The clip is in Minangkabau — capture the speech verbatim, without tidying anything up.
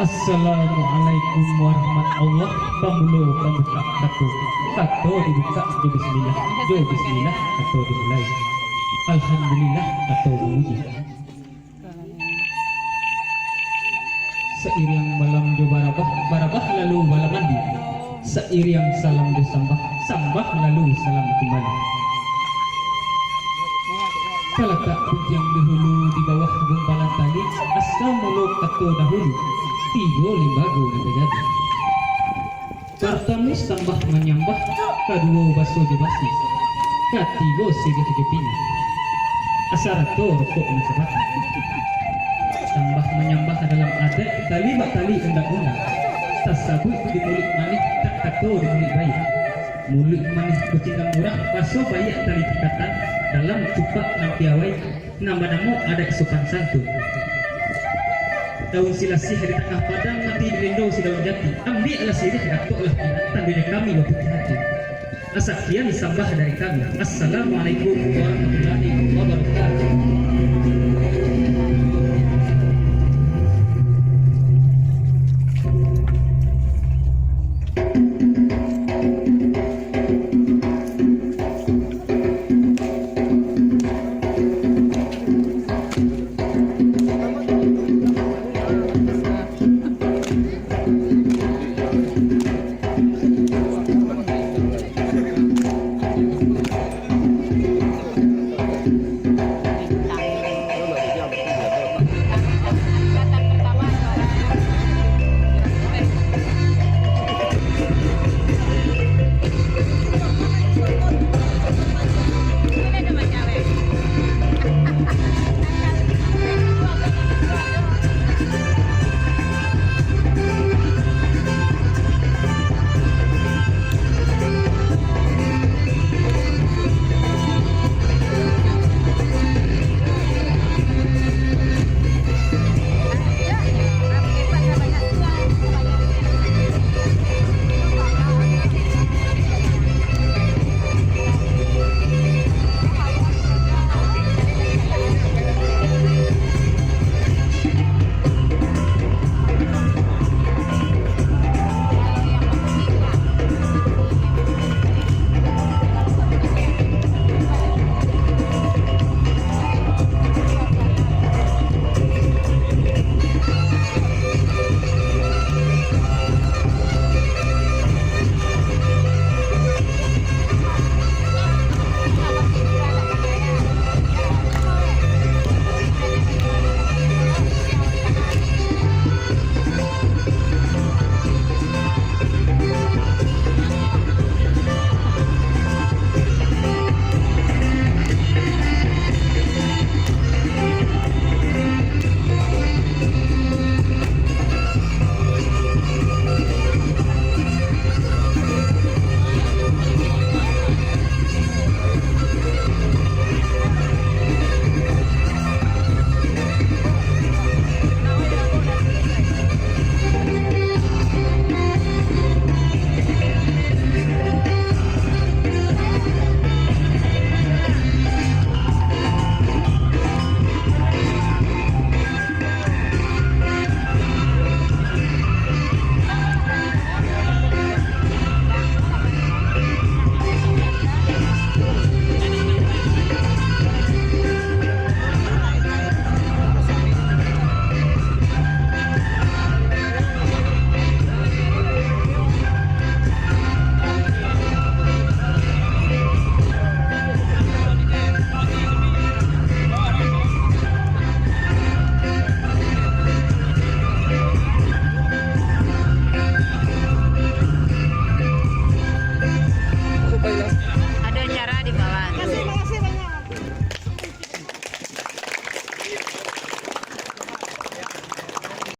Assalamualaikum warahmatullahi. Pamulo pambukak kato. Kato dibukak jo bismillah. Jo bismillah kato dimulai. Alhamdulillah kato mamuji. Sairiang balam jo barabah, barabah lalu balam mandi. Sairiang salam jo sambah, sambah lalu salam kumbali. Talatak puntiang di hulu di bawah gumpalan tali, asa mulo kato dahulu, tigo limbago nan tajadi. Partamo sambah manyambah, kaduo baso jo basi, katigo siriah jo pinang. Asarato rokok nan sabatang. Sambah manyambah dalam adaik, tali batali undang-undang. Tasabuik di muluik manih, tak kato di muluik baiak. Muluik manih kucing dan murah, baso baiak tali tikatan, dalam cupak nan piawai, nan banamo adaik sopan santun. Daun silasiah di tangah padang, mati di lindo si daun jati. Ambiaklah siriah, gatoklah pinang, tandonyo kami baputiah hati. Sakian sambah dari kami. Assalamualaikum warahmatullahi wabarakatuh.